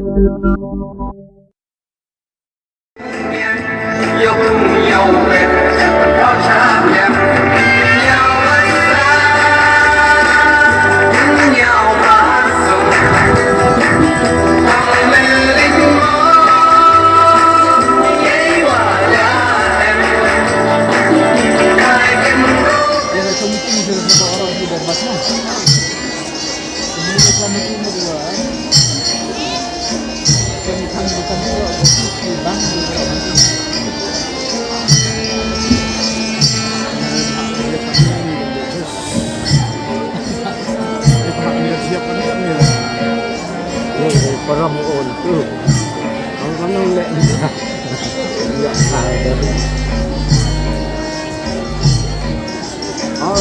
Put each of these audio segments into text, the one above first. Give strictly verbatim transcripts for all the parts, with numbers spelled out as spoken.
Oh,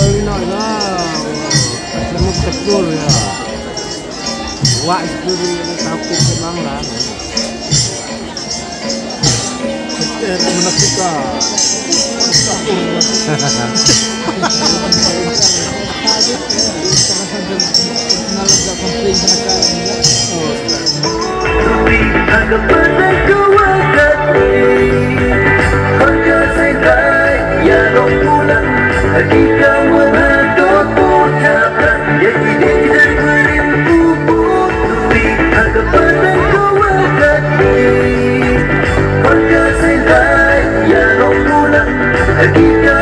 ino, ino. Wah, itu di Taufik Kemang lah. Eh, mana kita? Hadien ba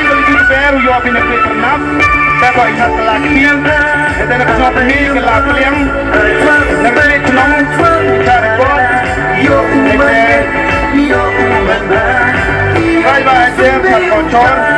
la ju jubab ïa u Bishop, te ba ïa ka la kti, te na ka shnong Pynmih ka la pliang na ka shnong ka record. Te rai ba ïa ka culture.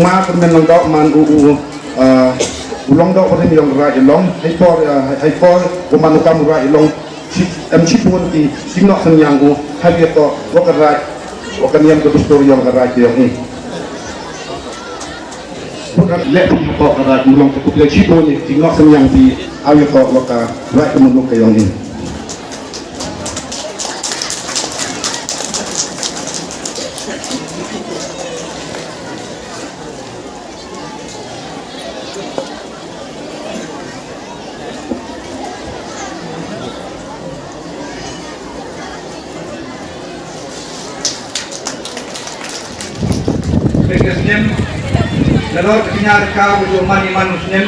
Ma Kyrmen Lyngdoh man u u, ah, u lyngdoh barim ïong ka Raid Ialong. Hei por, ah, hei por u man u kam u Raid Ialong. Shi, em shibun ki jingnoh synñiang u ha ïa ka, wa ka Raid, wa ka niam ka dustur ïong ka Raid ïong i. Bun rat leh phi hapoh ka Raid Ialong, ka khublei shibun ïa ki jingnoh synñiang phi ha ïa ka, wa ka Raid ka Muluk ka ïong i. Peit ka snem, nalor ka thñiang ka ba ju man i man u snem,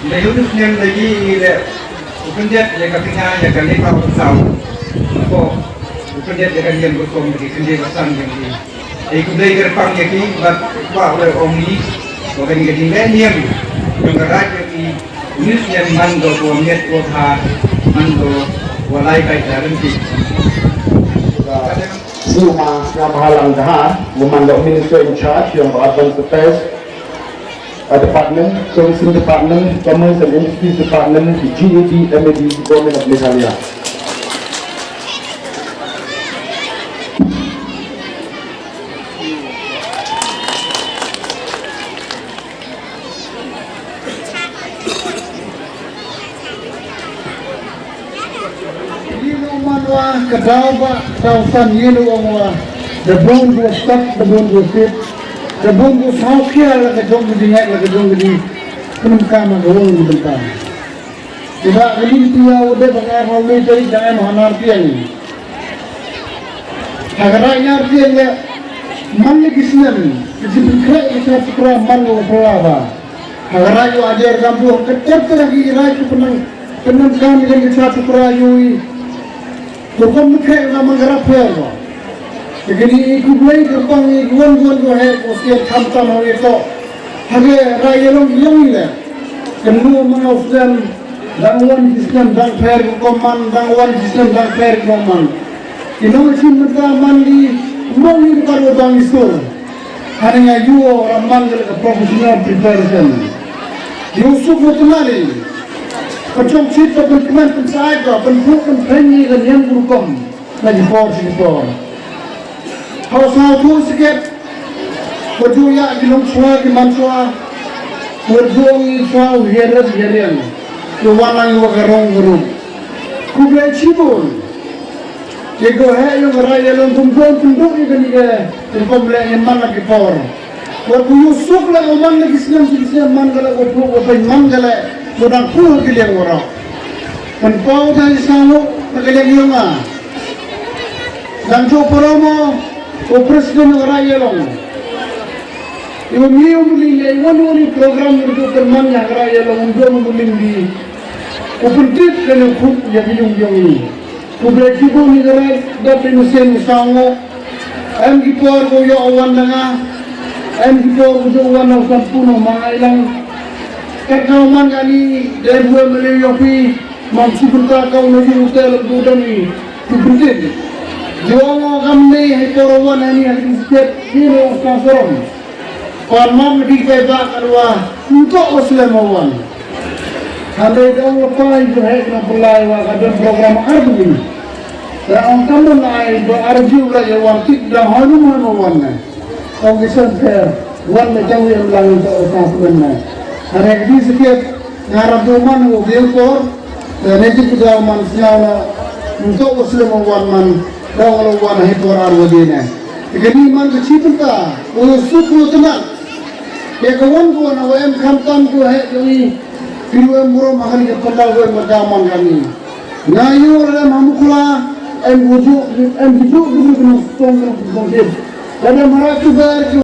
da ïa u snem da ïa i leh u pyndet ïa ka thñiang ïa ka lipa u saw. Ko u pyndet ïa ka niam rukom da ki kyndit ba san ïa i. Ei khublei kyrpang ïa ki bad kwah u ong i ba kane ka jingleh niam jong ka Raid ïa i, une u snem man ko wa miet wa bha, man ko wa lai bait da ryntih. Sngewma Sniawbhalang Dhar, u man ko Minister in charge jong ka Urban Affairs, uh, Department, Tourism Department, Commerce and Industries Department, G A D, M A D, Government of Meghalaya. Ïa u man wa ka daw ba daw san ïa u ong wa da bun ko stad, da bun ko sit, da bun ko saw khia la ka jong ka jingngeit, la ka jong ka jingpyndonkam ha ka wang ka bynta. Te ba ka lynti ïa u dei ba ka arphew lai tarik dang em ha Nartiang. Ha ka Raid Nartiang ïa man la ki snem ka jingpynkhreh ka Chakra man la u pla ba ha ka Raid u Ajer Gambuh ka ter ter ki Raid ki pynang pynang kam ïa ka Chakra ïa u. Ko kom ni khreh na man ka rap pher ko. Te kini i khublei kyrpang i kwon kwon ko heh ko sien khamtam ha ïa ko. Ha ka Raid Ialong ïong i leh. Kynmaw man u snem dang wan ki snem dang pher ko man, dang wan ki snem dang pher ko man. Ki nongshim bynta man ki mong i ka ro dang i sur. Haneng ïa u ram man ka professional preparation. Ïa u suk u tnari. Ka jong chit ka pynkmen pynsai ka pynphuh pynphen ïa ka niam ka rukom. Na ki por shi ki por. Hau sa u tu siket. Ko ju ïa ki long chwa ki man chwa. Ko ju ong i chwa u hiar hiar yang. Ko wanang wa ka rong ka rong. Khublei chibun. Te ko heh ïong ka Raid Ialong kum kum kum duk ïa kane ka rukom leh ïa man la ki por. Wat ko ïoh suk la ko man la ki snem ki snem man ka la ko phu ko pyn man ka la ko dang phu ki liang waroh. Pynpaw ta i sang u na ka liang ïong a. Dang jo poromo ko president ka Raid Ialong. Iwa mi u muling ïa iwa nu ni program u jo pynman ïa ka Raid Ialong u jo muling di. Ko pyntit ka ne khup ïa ki ïong ïong ni. Khublei chibun ïa ka Raid, dap ïa u sien u sang u. Em ki por ko ïoh wan na nga. Em ki por ko ïoh wan na u Sampu na u Mang Ailang. Kat ka u man ka ni, dei bu em le ïoh pi, mam si bynta ka u na ïoh u tel bu dang ni. Ki byntin. Ïoh ngo kam ni, hai por wan ni, hai ki siket, ki no u sang sorom. Pan mam ki kai ba ka dua, ntok u slem wan. Hynrei dang lepai ju heh na pulai wa ka don program ar bini. Dang ong kam don ai ba ar ju la ya wan tik dang hanu hanu wan ne. Ong ki sen pher, wan ne jang wi em lang ntok u sang pun ne. Hynrei ki siket, nga rap du man u bil por, Te ne jik ki daw man sñiaw na ntok u slem u wan man daw la wan hi por ar wa dine. Te kani man ka chi pynta u suk u tnat. Te ka wan ko na wa em kham tam ko he ko i. Ki ru em burom akan ka pynta ko em daw man kani. Nga yu la em hamukla em bujuk em bujuk bujuk nung stong nung stong hip. La em harat tu ber ki